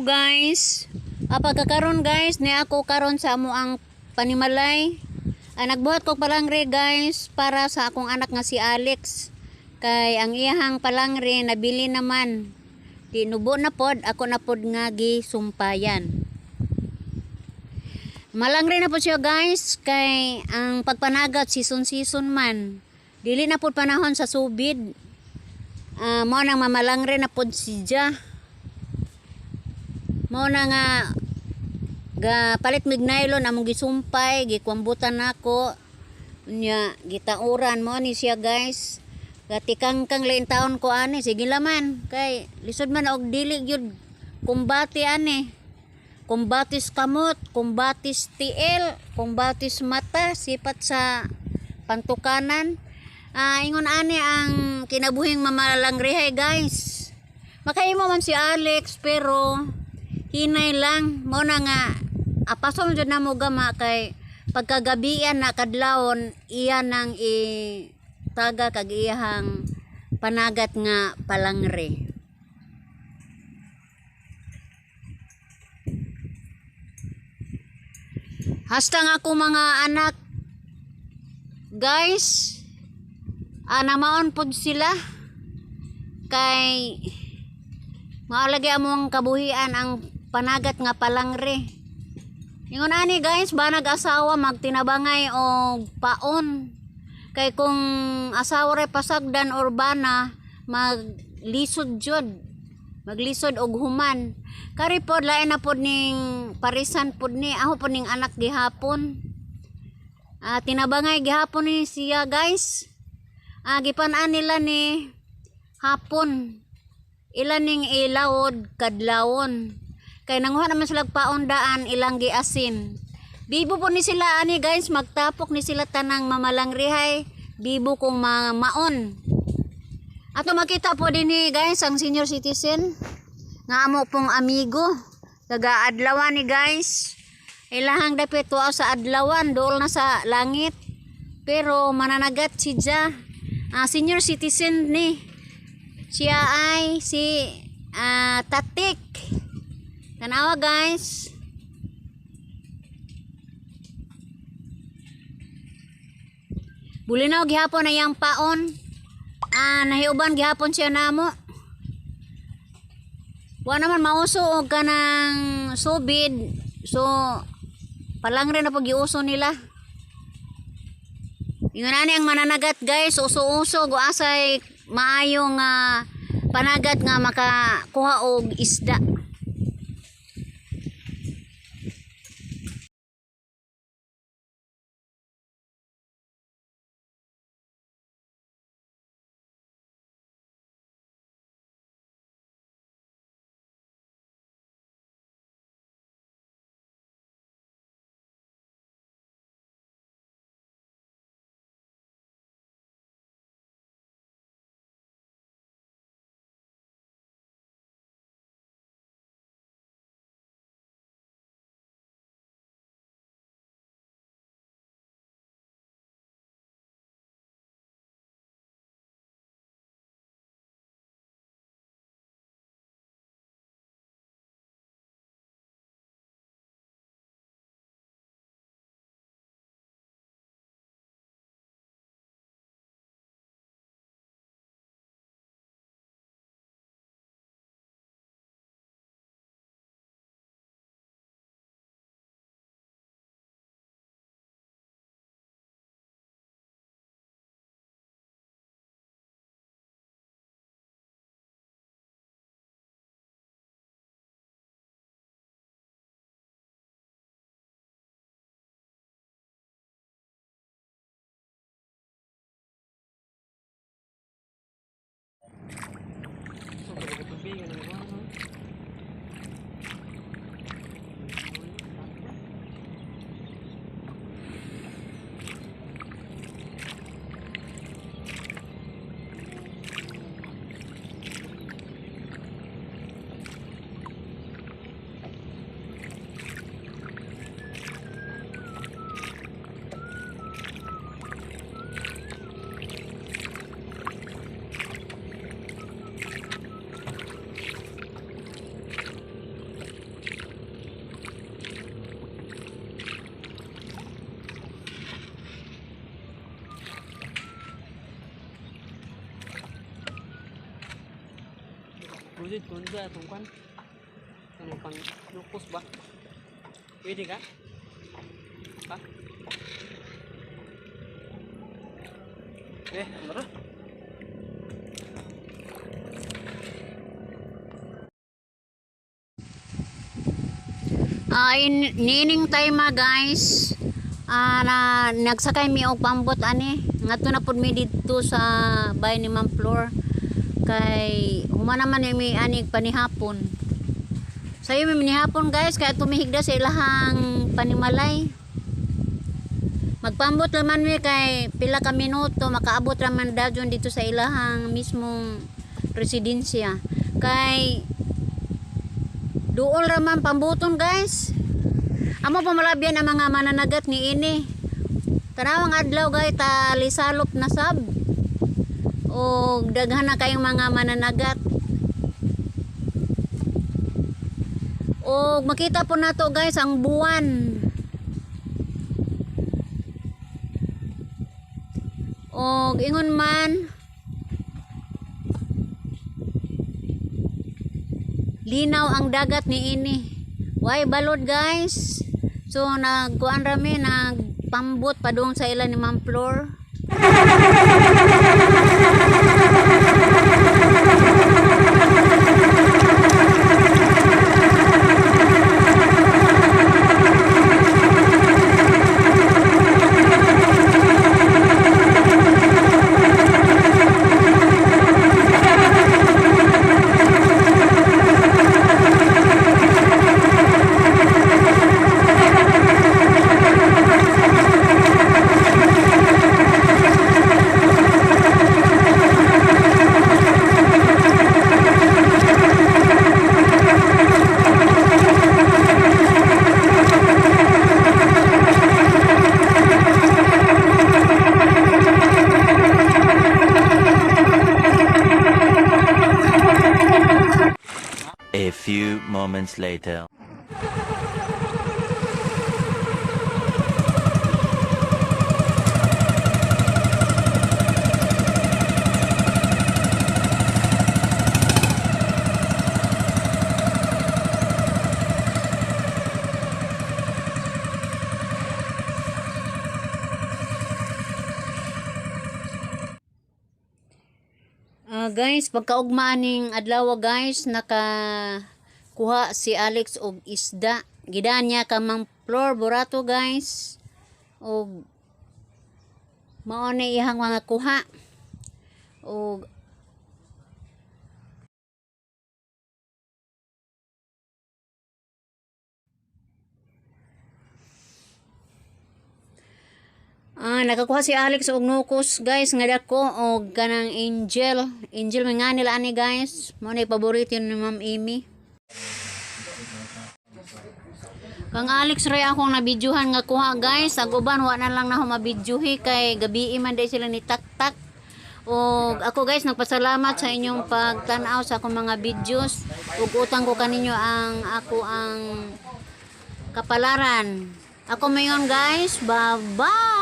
Guys. Pagkakaron guys, ni ako karon sa amo ang panimalay. Nagbuhat ko palangre, guys, para sa akong anak nga si Alex. Kay ang iyahang palangre nabili naman. Di nubo na pod, ako na pod nga gisumpayan. Malangre na po siya, guys, kay ang pagpanagat season season man. Dili na pod panahon sa subid. Mao nang mamalangre na pod siya. Mao na nga ga palit mig nylon among gisumpay, gikwambutan nako. Unya gitauran mo ni siya, guys. Gatikangkang lain taon ko ani, sige laman kay lisod man og dili gyud kumbate ani. Kumbatis kamot, kumbatis tiil, kumbatis mata, sipat sa pantukanan. Ingon ani ang kinabuhing mamalangrehey, guys. Makahimo man si Alex pero hinay lang. Mo na nga apason jud namo gama kay pagkagabian na kadlawon iya nang itaga kag iyahang panagat nga palangre. Hasta nga ako mga anak, guys, namaon pod sila kay mao lagi among kabuhian ang panagat nga palangre. Ingon ani, guys, ba nag-asawa magtinabangay og paon. Kay kung asawa ray pasagdan or bana, maglisod jud. Maglisod og human. Kari pod lain na pod ning parisan pod ni ako pod ning anak gihapon. Tinabangay gihapon ni siya, guys. Gipan-an nila ni hapon. Ilan ning ilawod kadlawon. Kay nanguha naman sila paon daan ilang giasin. Bibo po ni sila ani, guys, magtapok ni sila tanang mamalangrihey, bibo kung maon. Ato makita po din guys ang senior citizen nga amo pong amigo. Taga-adlawan ni, guys. Ilahang dapit tuwa sa adlawan, dool na sa langit. Pero mananagat si Ja. Senior citizen ni. Siya ay si Tatik. Tanawa, guys. Bulinaw gihapon na iyang paon. Nahiuban gihapon siya namo. Wa naman mauso og kanang subid. So palangre na pag giuso nila. Ingon ani ang mananagat, guys, uso-uso go asay maayo nga panagat nga makakuha og isda. So, tubig, ano ba, no? Pwede kung sa itong kwan. Ano pang lupos ba? Pwede ka? Ha? Eh, ano ra? Niining time guys. Na nagsakay mi og pambot ani. Ngadto na pud mi didto sa bahay ni Ma'am Flor. Kay human naman ni mi ani panihapon. Sayo mi manihapon guys kay tumihigda sa ilahang panimalay. Magpambot naman mi kay pila ka minuto makaabot raman dajon dito sa ilahang mismong residensya. Kay duol raman pambuton guys. Amo pamalabyan ang mga mananagat ni ini. Tanawang adlaw guys, talisalop na sab. O daghan na kayong mga mananagat. O makita po nato guys ang buwan. O ingon man linaw ang dagat ni ini. Why balod guys? So nagkuan rami nagpambot padung sa ila ni Ma'am Flor. A few moments later. Guys, pagkaugma ning adlaw guys, nakakuha si Alex og isda. Gidaan niya ka Ma'am Flor Borato guys. Og mao ni iyang mga kuha. Og nakakuha si Alex og nukos guys nga dako og kanang angel. Angel man nga nila ani guys. Mao ni paborito ni Ma'am Amy. Kang Alex ray akong nabidyohan nga kuha guys. Ang uban wa na lang nako mabidyohi kay gabii man day sila ni taktak. Og ako guys nagpasalamat sa inyong pagtan-aw sa akong mga videos. Ug utang ko kaninyo ang ako ang kapalaran. Ako mayon guys. Bye-bye.